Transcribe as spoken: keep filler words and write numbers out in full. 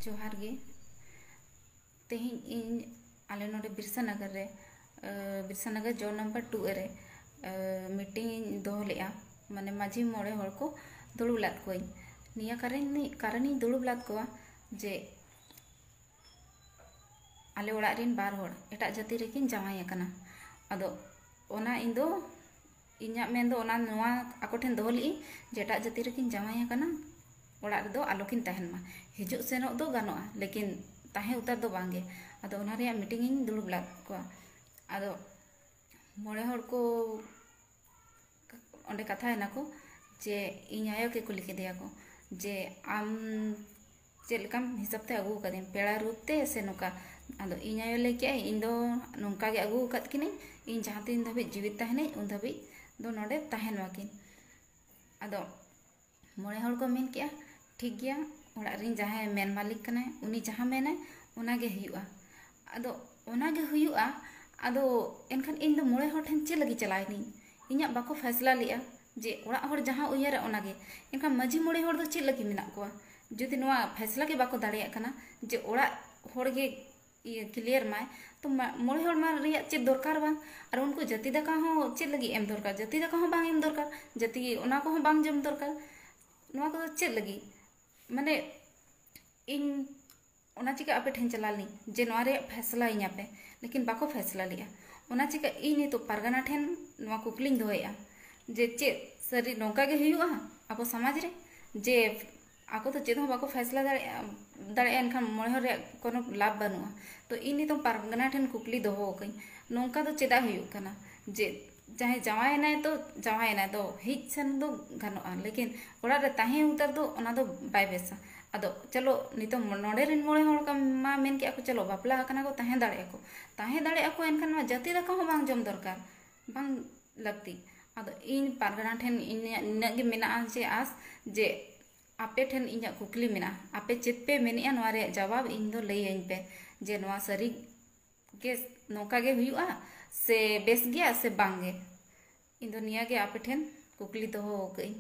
ᱡᱚᱦᱟᱨ ᱜᱮ᱾ ᱛᱮᱦᱮᱧ ᱤᱧ ᱟᱞᱮ ᱱᱚᱰᱮ ᱵᱤᱨᱥᱟᱱᱟᱜᱟᱨ ᱨᱮ, ᱟᱹ, ᱵᱤᱨᱥᱟᱱᱟᱜᱟᱨ ᱡᱳᱱ ᱱᱟᱢᱵᱟᱨ ᱴᱩ ᱮ ᱨᱮ, ᱟᱹ, ᱢᱤᱴᱤᱝ ᱤᱧ ᱫᱚᱦᱚ ᱞᱮᱫᱼᱟ, ᱢᱟᱱᱮ ᱢᱟᱹᱡᱷᱤ ᱢᱚᱬᱮ ᱦᱚᱲ ᱠᱚ ᱫᱩᱲᱩᱵ ᱞᱮᱫ ᱠᱚᱣᱟᱧ᱾ ᱱᱤᱭᱟᱹ ᱠᱟᱨᱚᱱ, ᱠᱟᱨᱚᱱᱤᱧ ᱫᱩᱲᱩᱵ ᱞᱮᱫ ᱠᱚᱣᱟ ᱡᱮ ᱟᱞᱮ ᱚᱲᱟᱜ ᱨᱮᱱ ᱵᱟᱨ ᱦᱚᱲ ᱮᱴᱟᱜ ᱡᱟᱹᱛᱤ ᱨᱮᱠᱤᱱ ᱡᱟᱶᱟᱭ ᱟᱠᱟᱱᱟ᱾ ᱟᱫᱚ ᱚᱱᱟ ᱤᱧ ᱫᱚ, ᱤᱧᱟᱹᱜ ᱢᱮᱱ ᱫᱚ ᱚᱱᱟ ᱱᱚᱣᱟ ᱟᱠᱚ ᱴᱷᱮᱱ ᱫᱚᱦᱚ ᱞᱮᱫᱼᱤᱧ ᱡᱮ ᱮᱴᱟᱜ ᱡᱟᱹᱛᱤ ᱨᱮᱠᱤᱱ ᱡᱟᱶᱟᱭ ᱟᱠᱟᱱᱟ, ᱚᱲᱟᱜ ᱨᱮᱫᱚ ᱟᱞᱚᱠᱤᱱ ᱛᱟᱦᱮᱱ ᱢᱟ, ᱦᱤᱡᱩᱜ ᱥᱮᱱᱚᱜ ᱫᱚ ᱜᱟᱱᱚᱜᱼᱟ, ᱞᱮᱠᱤᱱ ᱛᱟᱦᱮᱸ ᱩᱛᱟᱹᱨ ᱫᱚ ᱵᱟᱝ ᱜᱮ᱾ ᱟᱫᱚ ᱚᱱᱟ ᱨᱮᱭᱟᱜ ᱢᱤᱴᱤᱝ ᱤᱧ ᱫᱩᱲᱩᱵ ᱞᱮᱫ ᱠᱚᱣᱟ᱾ ᱟᱫᱚ ᱢᱚᱬᱮ ᱦᱚᱲ ᱠᱚ ᱚᱸᱰᱮ ᱠᱟᱛᱷᱟᱭᱮᱱᱟ ᱠᱚ ᱡᱮ ᱤᱧ ᱟᱭᱳ ᱜᱮ ᱠᱩᱞᱤ ᱠᱮᱫᱮᱭᱟ ᱠᱚ ᱡᱮ, "ᱟᱢ ᱪᱮᱫ ᱞᱮᱠᱟᱢ ᱦᱤᱥᱟᱹᱵ ᱛᱮ ᱟᱹᱜᱩ ᱟᱠᱟᱫᱤᱧ, ᱯᱮᱲᱟ ᱨᱩᱯ ᱛᱮ ᱥᱮ ᱱᱚᱝᱠᱟ?" ᱟᱫᱚ ᱤᱧ ᱟᱭᱳ ᱞᱟᱹᱭ ᱠᱮᱜᱼᱟᱭ, "ᱤᱧ ᱫᱚ ᱱᱚᱝᱠᱟ ᱜᱮ ᱟᱹᱜᱩ ᱟᱠᱟᱫ ᱠᱤᱱᱟᱹᱧ, ᱤᱧ ᱡᱟᱦᱟᱸ ᱛᱤᱱ ᱫᱷᱟᱹᱵᱤᱡ ᱡᱤᱣᱤᱫ ᱛᱟᱦᱮᱱᱟᱹᱧ ᱩᱱ ᱫᱷᱟᱹᱵᱤᱡ ᱫᱚ ᱱᱚᱰᱮ ᱛᱟᱦᱮᱱ ᱢᱟᱠᱤᱱ᱾" ᱟᱫᱚ ᱢᱚᱬᱮ ᱦᱚᱲ ᱠᱚ ᱢᱮᱱ ᱠᱮᱜᱼᱟ, "ᱴᱷᱤᱠ ᱜᱮᱭᱟ, ᱚᱲᱟᱜ ᱨᱮᱱ ᱡᱟᱦᱟᱸᱭ ᱢᱮᱱ ᱢᱟᱹᱞᱤᱠ ᱠᱟᱱᱟᱭ, ᱩᱱᱤ ᱡᱟᱦᱟᱸ ᱢᱮᱱᱟᱭ ᱚᱱᱟ ᱜᱮ ᱦᱩᱭᱩᱜᱼᱟ᱾" ᱟᱫᱚ ᱚᱱᱟ ᱜᱮ ᱦᱩᱭᱩᱜᱼᱟ᱾ ᱟᱫᱚ ᱮᱱᱠᱷᱟᱱ ᱤᱧ ᱫᱚ ᱢᱚᱬᱮ ᱦᱚᱲ ᱴᱷᱮᱱ ᱪᱮᱫ ᱞᱟᱹᱜᱤᱫ ᱪᱟᱞᱟᱣ ᱮᱱᱟᱹᱧ? ᱤᱧᱟᱹᱜ ᱵᱟᱠᱚ ᱯᱷᱟᱭᱥᱞᱟ ᱞᱮᱜᱼᱟ ᱡᱮ ᱚᱲᱟᱜ ᱦᱚᱲ ᱡᱟᱦᱟᱸ ᱩᱭᱦᱟᱹᱨᱟ ᱚᱱᱟ ᱜᱮ᱾ ᱮᱱᱠᱷᱟᱱ ᱢᱟᱹᱡᱷᱤ ᱢᱚᱬᱮ ᱦᱚᱲ ᱫᱚ ᱪᱮᱫ ᱞᱟᱹᱜᱤᱫ ᱢᱮᱱᱟᱜ ᱠᱚᱣᱟ? ᱡᱩᱫᱤ ᱱᱚᱣᱟ ᱯᱷᱟᱭᱥᱞᱟ ᱜᱮ ᱵᱟᱠᱚ ᱫᱟᱲᱮᱭᱟᱜ ᱠᱟᱱᱟ ᱡᱮ ᱚᱲᱟᱜ ᱦᱚᱲ ᱜᱮ ᱤᱭᱟᱹ ᱠᱞᱤᱭᱟᱨ ᱢᱟᱭ, ᱛᱚ ᱢᱟ-, ᱢᱚᱬᱮ ᱦᱚᱲ ᱢᱟ ᱨᱮᱭᱟᱜ ᱪᱮᱫ ᱫᱚᱨᱠᱟᱨ ᱵᱟᱝ? ᱟᱨ ᱩᱱᱠᱩ ᱡᱟᱹᱛᱤ ᱫᱟᱠᱟ ᱦᱚᱸ ᱪᱮᱫ ᱞᱟᱹᱜᱤᱫ ᱮᱢ ᱫᱚᱨᱠᱟᱨ? ᱡᱟᱹᱛᱤ ᱫᱟᱠᱟ ᱦᱚᱸ ᱵᱟᱝ ᱮᱢ ᱫᱚᱨᱠᱟᱨ, ᱡᱟᱹᱛᱤ ᱚᱱᱟ ᱠᱚᱦᱚᱸ ᱵᱟᱝ ᱡᱚᱢ ᱫᱚᱨᱠᱟᱨ᱾ ᱱᱚᱣᱟ ᱠᱚᱫᱚ ᱪᱮᱫ ᱞᱟᱹᱜᱤᱫ? ᱢᱟᱱᱮ ᱤᱧ ᱚᱱᱟ ᱪᱤᱠᱟᱹ ᱟᱯᱮ ᱴᱷᱮᱱ ᱪᱟᱞᱟᱣ ᱞᱮᱱᱟᱹᱧ ᱡᱮ ᱱᱚᱣᱟ ᱨᱮᱭᱟᱜ ᱯᱷᱮᱥᱞᱟ ᱤᱧᱟᱹ ᱯᱮ, ᱞᱮᱠᱤᱱ ᱵᱟᱠᱚ ᱯᱷᱮᱥᱞᱟ ᱞᱮᱜᱼᱟ᱾ ᱚᱱᱟ ᱪᱤᱠᱟᱹ ᱤᱧ ᱱᱤᱛᱚᱜ ᱯᱟᱨᱜᱟᱱᱟ ᱴᱷᱮᱱ ᱱᱚᱣᱟ ᱠᱩᱠᱞᱤᱧ ᱫᱚᱦᱚᱭᱮᱫᱼᱟ ᱡᱮ ᱪᱮᱫ ᱥᱟᱹᱨᱤ ᱱᱚᱝᱠᱟ ᱜᱮ ᱦᱩᱭᱩᱜᱼᱟ ᱟᱵᱚ ᱥᱚᱢᱟᱡᱽ ᱨᱮ, ᱡᱮ ᱟᱠᱚ ᱫᱚ ᱪᱮᱫ ᱦᱚᱸ ᱵᱟᱠᱚ ᱯᱷᱮᱥᱞᱟ ᱫᱟᱲᱮᱭᱟᱜᱼᱟ, ᱫᱟᱲᱮᱭᱟᱜᱼᱟ, ᱮᱱᱠᱷᱟᱱ ᱢᱚᱬᱮ ᱦᱚᱲ ᱨᱮᱭᱟᱜ ᱠᱳᱱᱳ ᱞᱟᱵᱷ ᱵᱟᱹᱱᱩᱜᱼᱟ᱾ ᱛᱚ ᱤᱧ ᱱᱤᱛᱚᱝ ᱯᱟᱨᱜᱟᱱᱟ ᱴᱷᱮᱱ ᱠᱩᱠᱞᱤ ᱫᱚᱦᱚ ᱟᱠᱟᱹᱧ, ᱱᱚᱝᱠᱟ ᱫᱚ ᱪᱮᱫᱟᱜ ᱦᱩᱭᱩᱜ ᱠᱟᱱᱟ ᱡᱮ ᱡᱟᱦᱟᱸᱭ ᱡᱟᱶᱟᱭᱮᱱᱟᱭ ᱛᱚ ᱡᱟᱶᱟᱭᱮᱱᱟᱭ, ᱛᱚ ᱦᱮᱡ ᱥᱮᱱ ᱫᱚ ᱜᱟᱱᱚᱜᱼᱟ, ᱞᱮᱠᱤᱱ ᱚᱲᱟᱜ ᱨᱮ ᱛᱟᱦᱮᱸ ᱩᱛᱟᱹᱨ ᱫᱚ ᱚᱱᱟ ᱫᱚ ᱵᱟᱭ ᱵᱮᱥᱟ᱾ ᱟᱫᱚ ᱪᱚᱞᱚ ᱱᱤᱛᱚᱝ ᱱᱚᱰᱮ ᱨᱮᱱ ᱢᱚᱬᱮ ᱦᱚᱲ ᱠᱟ-, ᱢᱟ ᱢᱮᱱ ᱠᱮᱜᱼᱟ ᱠᱚ ᱪᱚᱞᱚ ᱵᱟᱯᱞᱟ ᱟᱠᱟᱱᱟ ᱠᱚ, ᱛᱟᱦᱮᱸ ᱫᱟᱲᱮᱭᱟᱜᱼᱟ ᱠᱚ, ᱛᱟᱦᱮᱸ ᱫᱟᱲᱮᱭᱟᱜᱼᱟ ᱠᱚ, ᱮᱱᱠᱷᱟᱱ ᱢᱟ ᱡᱟᱹᱛᱤ ᱫᱟᱠᱟ ᱦᱚᱸ ᱵᱟᱝ ᱡᱚᱢ ᱫᱚᱨᱠᱟᱨ, ᱵᱟᱝ ᱞᱟᱹᱠᱛᱤ᱾ ᱟᱫᱚ ᱤᱧ ᱯᱟᱨᱜᱟᱱᱟ ᱴᱷᱮᱱ ᱤᱧᱟᱹᱜ ᱱᱤᱱᱟᱹᱜ ᱜᱮ ᱢᱮᱱᱟᱜᱼᱟ ᱡᱮ ᱟᱥ ᱡᱮ ᱟᱯᱮ ᱴᱷᱮᱱ ᱤᱧᱟᱹᱜ ᱠᱩᱠᱞᱤ ᱢᱮᱱᱟᱜᱼᱟ, ᱟᱯᱮ ᱪᱮᱫ ᱯᱮ ᱢᱮᱱᱮᱜᱼᱟ ᱱᱚᱣᱟ ᱨᱮᱭᱟᱜ ᱡᱟᱣᱟᱵ ᱤᱧ ᱫᱚ ᱞᱟᱹᱭᱟᱹᱧ ᱯᱮ ᱡᱮ ᱱᱚᱣᱟ ᱥᱟᱹᱨᱤ ᱜᱮ ᱱᱚᱝᱠᱟ ᱜᱮ ᱦᱩᱭᱩᱜᱼᱟ ᱥᱮ ᱵᱮᱥ ᱜᱮᱭᱟ ᱥᱮ ᱵᱟᱝ ᱜᱮ? ᱤᱧ ᱫᱚ ᱱᱤᱭᱟᱹ ᱜᱮ ᱟᱯᱮ ᱴᱷᱮᱱ ᱠᱩᱠᱞᱤ ᱫᱚᱦᱚ ᱟᱠᱟᱫᱟᱹᱧ᱾